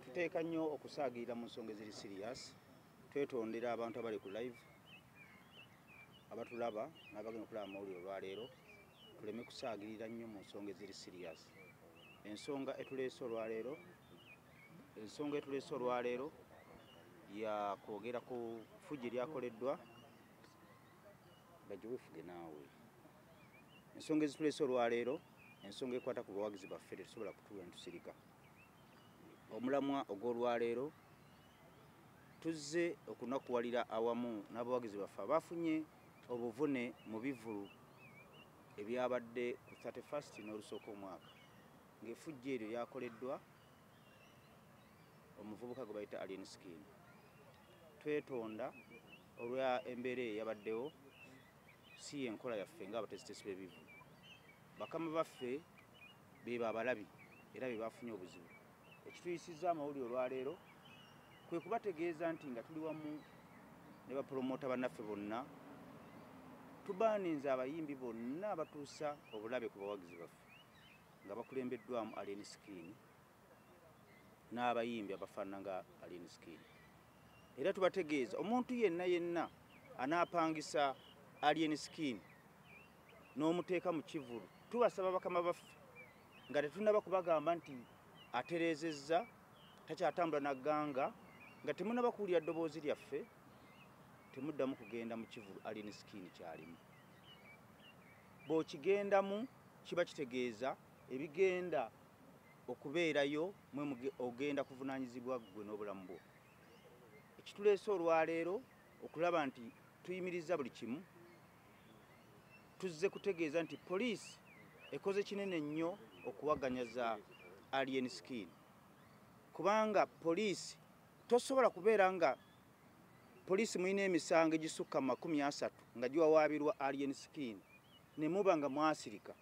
Tuteeka nnyo okusaagirira mu nsonga eziri serious. Twetondera abantu abali ku live, abatulaba n'abagenda okulaba amawulire olwaleero, tuleme kusaagirira nnyo mu nsonga eziri serious. Ensonga etuleese olwaleero ya kwogera ku ffujjo eryakoleddwa. Bajjo, weefuge naawe. Ensonga ezituleese olwaleero, ensonga ekwata ku bawagizi baffe, tetusobola kutuula netusirika. Omulamwa ogw'olwaleero, tuzze okunakuwalira awamu n'abawagizi baffe abafunye obuvune mu bivulu ebyabadde ku 31st n'olusooka omwaka, ng'effujjo eryo lyakoleddwa omuvubuka gwe bayita Alien Skin. Twetonda olwa embeera eyo eyabaddewo. Si yenkola yaffe ng'abateesiteesi b'ebivulu. Bakama baffe beba abalabi era be bafunye obuzibu. Ekituyisizza amawulire olwaleero kwe kubategeeza nti nga tuli wamu ne bapulomota bannaffe bonna, tubaninze abayimbi bonna abatuusa obulabe ku bawagizi baffe, nga bakulembeddwamu Alien Skin n'abayimbi abafaanana nga Alien Skin. Era tubategeeza, omuntu yenna yenna anaapangisa Alien Skin n'omuteeka mu kivulu, tubasaba bakama baffe, nga tetunaba kubagamba nti atereezezza, takyatambula nagganga, nga temunaba kuwulira ddoboozi lyaffe, temuddamu kugenda mu kivulu Alien Skin kyalimu. Bw'okigendamu, kiba kitegeeza ebigenda okubeerayo mwe ogenda kuvunaanyizibwa ggwe n'obulamu bwo. Ekituleese olwaleero okulaba nti tuyimiriza buli kimu, tuzze kutegeeza nti poliisi ekoze kinene nnyo okuwaganyaza Alien Skin, kubanga poliisi tosobola kubeera nga poliisi mulina emisango egisukka mu 30 nga giwawaabirwa Alien Skin ne muba nga mwasirika.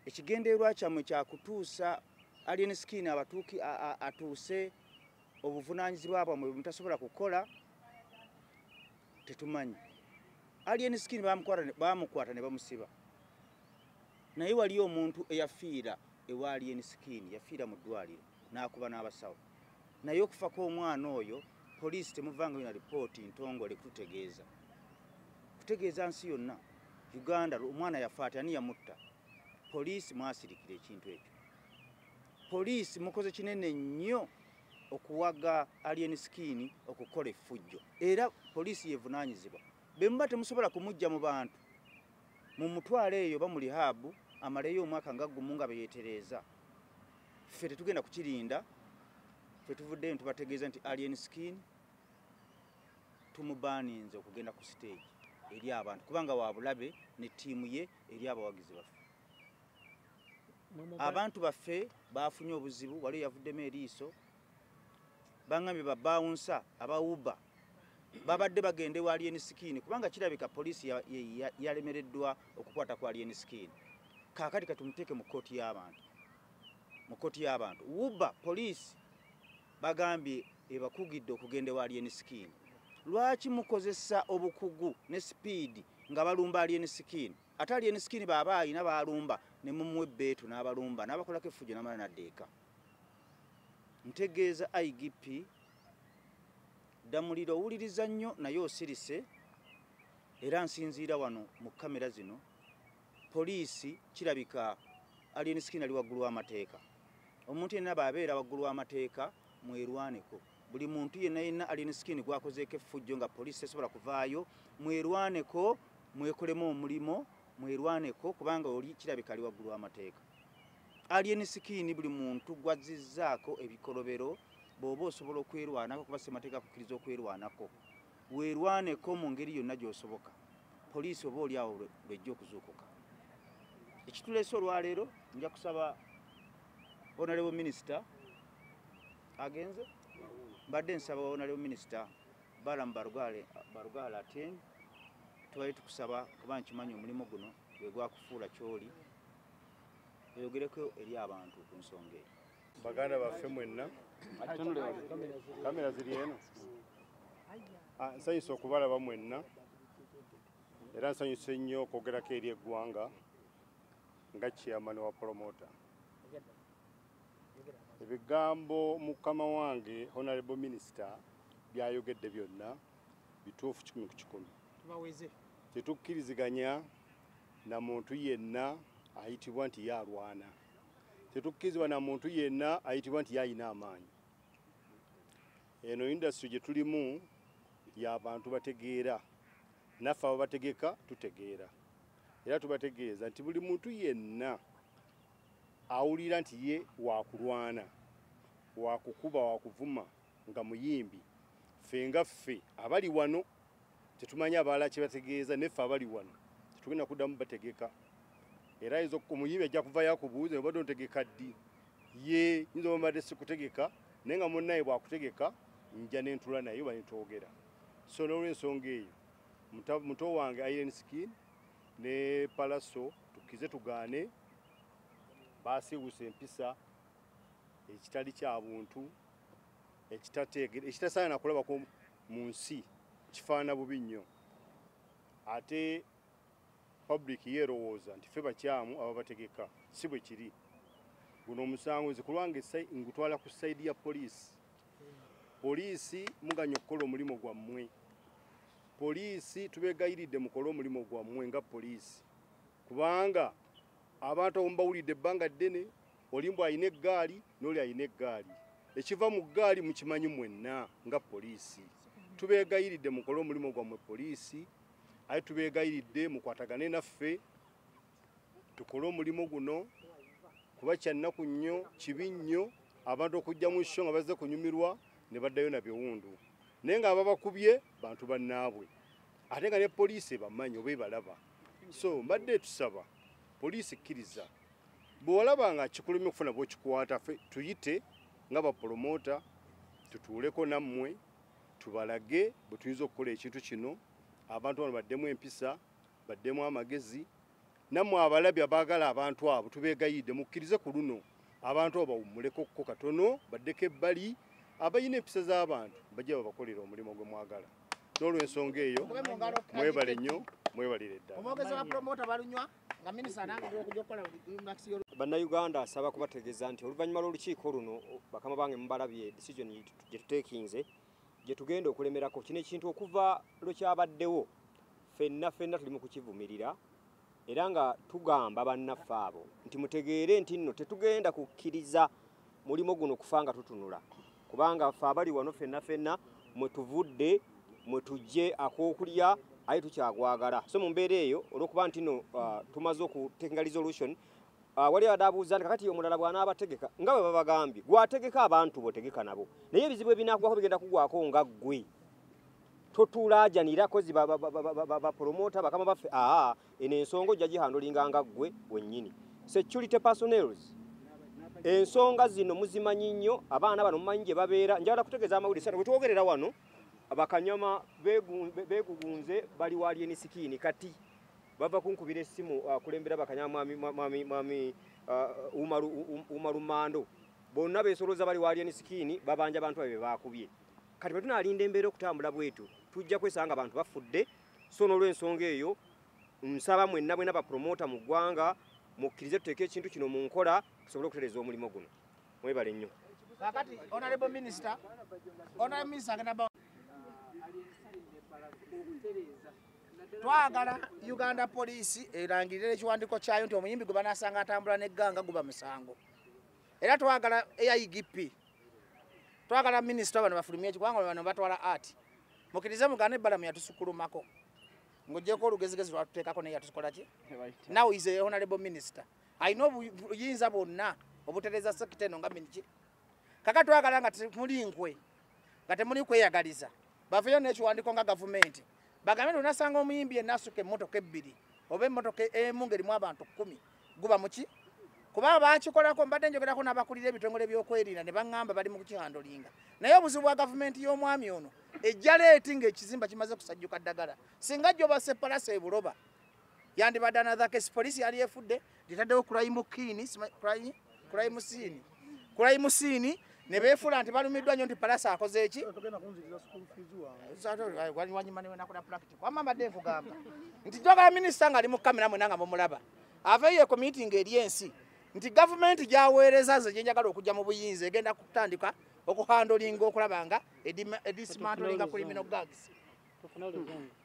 Ekigendererwa kyammwe kyakutuusa Alien Skin abatuuki atuuse obuvunaanyizibwa bwammwe bwe mutasobola kukola. Tetumanyi. Alien Skin bamukwata ne bamusiba, naye wali omuntu eyafiira ewa Alien Skin, yafiira mu ddwaliro n'akuba n'abasawo. Naye okufa kw'omwana oyo, poliisi temuvangayo na lipooti ntongole kututegeeza, kutegeeza nsi yonna Uganda omwana yafa ati, ani yamutta. Poliisi mwasirikira ekintu ekyo. Poliisi mukoze kinene nnyo okuwaga Alien Skin okukola effujjo, era poliisi yevunaanyizibwa. Bwe muba temusobola kumujja mu bantu, mu mutwalo eyo ba mu rehab, amaleyo omwaka nga gumu nga beyetereeza. Ffe tetugenda kukirinda. Ffe tuvuddeyo ntubategeeza nti Alien Skin tumubaninze okugenda ku stage eri abantu, kubanga wa bulabe ne ttiimu ye eri abawagizi baffe. Abantu baffe bafunye obuzibu. Waliwo yavuddemu eriiso, baŋŋambye babawunsa abawuba babadde bagende wa Alien Skin, kubanga kirabika poliisi yalemereddwa okukwata ku Alien Skin. Kaakati katumuteeke mu kkooti y'abantu, mu kkooti y'abantu wuba. Poliisi bagambye ebakugidde okugenda ewa Alien Skin. Lwaki mukozesa obukugu ne sipiidi nga balumba Alien Skin, ate Alien Skin baaba ayina balumba ne mumuwa ebbeetu n'abalumba n'abakolako effujjo n'amala nadda eka? Ntegeeza IGP Ddamulira, owuliriza nnyo naye osirise. Era nsinziira wano mu kamera zino, poliisi kirabika Alien Skin ali waggulu w'amateeka. Omuntu yenna bw'abeera waggulu w'amateeka, mwerwaneko. Buli muntu yenna yenna Alien Skin gwakozeeko effujjo nga poliisi tesobola kuvaayo, mwerwaneko, mwekolemu omulimo, mwerwaneko, kubanga oli kirabika ali waggulu w'amateeka. Alien Skin, buli muntu gwazizzaako ebikolobero, bw'oba osobola okwerwanako, kuba ssemateeka akukkiriza okwerwanako, weerwaneko mu ngeri yonna gy'osoboka. Poliisi oba oli awo lwejja okuzuukuka. Ekituleese olwaleero, nja kusaba honorable minister agenze. Mbadde nsaba honorable minister Balaam Barugahara Atwine, tubali tukusaba, kuba nkimanyi omulimu guno gwe gwakufuula kyoli, oyogereko eri abantu ku nsonga eyo. Baganda baffe mwenna, kamera ziri eno. Nsanyuse okubalaba mwenna, era nsanyuse nnyo okwogerako eri eggwanga nga chairman wa promoter. Ebigambo mukama wange Honorable Minister byayogedde byonna bituufu 100 ku 100. Tubaweze. Tetukkiriziganya na muntu yenna ayitibwa nti yalwana. Tetukkirizibwa na muntu yenna ayitibwa nti yayina amaanyi. Eno industry gye tulimu y'abantu bategeera, naffe ababategeka tutegeera. Era tubategeeza nti buli muntu yenna awulira nti ye wakulwana, wakukuba, wakuvuma nga muyimbi, ffe nga ffe abali wano tetumanyi abalala kye bategeeza, neffe abali wano tetugenda kuddamu bategeka. Era ayinza omuyimbi ajja kuvayo akubuuze obadde ontegeka ddi, ye nyinza oba mbadde sikutegeka, naye nga munnaye bw'akutegeka nja ne ntula naye oba ne twogera. So n'olw'ensonga eyo muto wange Alien Skin ne Pallaso tukize tugaane, basiiwuuse empisa ekitali kya buntu, ekitasaana kulabako mu nsi, kifaanana bubi nnyo. Ate public yeerowooza nti ffe bakyamu ababategeka, si bwe kiri. Guno omusango nze ku lwange ngutwala ku sayidi ya poliisi. Poliisi muganya okukola omulimu gwammwe. Poliisi tubeegayiridde mukole omulimu gwammwe nga poliisi, kubanga abantu abamu bawulidde ebbanga ddene, oli mbw alina eggaali n'oli alina eggaali. Ekiva mu ggaali mukimanyi mwenna nga poliisi. Tubeegayiridde mukole omulimu gwammwe poliisi, aye tubeegayiridde mukwatagane naffe tukole omulimu guno, kuba kya nnaku nnyo, kibi nnyo abantu okujja mu show nga bazze kunyumirwa ne baddayo na biwundu, naye nga ababakubye bantu bannaabwe, ate nga ne poliisi ebamanyi oba ebalaba. So mbadde tusaba poliisi kkiriza, bw'olaba nga kikulemye okufuna bw'okikwata, ffe tuyite nga bapromota tutuuleko nammwe tubalage bwe tuyinza okukola ekintu kino, abantu bano baddemu empisa, baddemu amagezi. Nammwe abalabi abaagala abantu abo tubeegayidde mukkirize ku luno abantu abo bawummulekokko katono, baddeko ebbali, abalina empisa z'abantu bajja babakolera omulimu gwe mwagala. N'olw'ensonga eyo mwebale nnyo, mwebalire ddala. Omwogezi wa promoter balunywa nga minisita nange ndi okujja okukola remarks yo. Bannayuganda asaba kubategeeza nti oluvannyuma lw'olukiiko luno bakama bange mubalabye decision gye tuteekinze gye tugenda okulemerako. Kino ekintu okuva lwe kyabaddewo ffenna ffenna tuli mu kukivumirira, era nga tugamba bannaffe abo nti mutegeere nti nno tetugenda kukkiriza mulimu guno kufa nga tutunula, kubanga ffe abali wano ffenna ffenna mwe tuvudde, mwe tujje ak'okulya aye tukyagwagala. So mu mbeera eyo olw'okuba nti nno tumaze okutekinga resolution, wali abadde abuuza nti kakati omulala bw'anaabategeka nga bwe babagambye, gw'ategeka abantu b'otegeka nabo, naye ebizibu ebinaakugwako bigenda kugwako nga ggwe. Totulaajanira kozi bapromota bakama baffe, aa eno ensonga ojja gihandolinga nga ggwe wennyini. Security personnels, ensonga zino muzimanyi nnyo, abaana bano mumanyi gye babeera. Njagala kutegeeza amawulire sana, bwe twogerera wano bakanyama beegugunze bali wa Alien Skin, kati bava kunkubira essimu akulembera bakanyama mwami Umaru Mando, bonna beesoloza bali wa Alien Skin, babanja abantu babe baakubye. Kati bwe tunaalinda embeera okutambula bwetu tujja kwesanga abantu bafudde. So n'olw'ensonga eyo nsaba mwenna bwenna bapromota mu ggwanga mukkirize tuteeke ekintu kino mu nkola tusobole okutereeza omulimu guno. Mwebale nnyo. Kakati Honorable Minister, Honorable Minister agenda ba twagala Uganda Police erangirire ekiwandiiko kyayo nti omuyimbi gwe banaasanga atambula n'egganga guba musango. Era twagala AIGP, twagala minisita bano bafulumye ekigwanga bano batwala art. Mukkirize mugane ebbalamu yatusukulumako, ng'oggyeko olugezigezi lwatuteekako naye yatukola ki? Now is a honorable minister, alina obuyinza bwonna obutereeza sekita eno nga miniki. Kaka twagala nga temuli nkwe, nga temuli kweyagaliza, baveeyo n'ekiwandiiko nga gavumenti bagambe nti onasanga omuyimbi yenna asuka emmotoka ebbiri oba emmotoka emu ng'erimu abantu 10 guba muki? Kuba baakikolako, mbadde njogerako n'abakulira ebitongole by'okwerinda ne baŋŋamba bali mu kukihandolinga. Naye obuzibu bwa gavumenti y'omwami ono ejja leeti ng'ekizimba kimaze kusajjuka ddagala. Singa jjo basse Pallaso e Buloba yandibadde another case. Poliisi yali efudde litaddewo crime scene ne beefuula nti balumiddwa nnyo nti Pallaso akoze eki? Wanyuma ne nakola practical. Wamma mbadde nkugamba nti njagala minisita ng'ali mu kamera mwenna nga mumulaba, aveeyo e meeting eri ensi Nti gavumenti gyaweereza nze gyenjagala okujja mu buyinza egenda kutandika okuhandlinga, okulaba nga edismantlinga criminal gangs. Tufune oluzungu.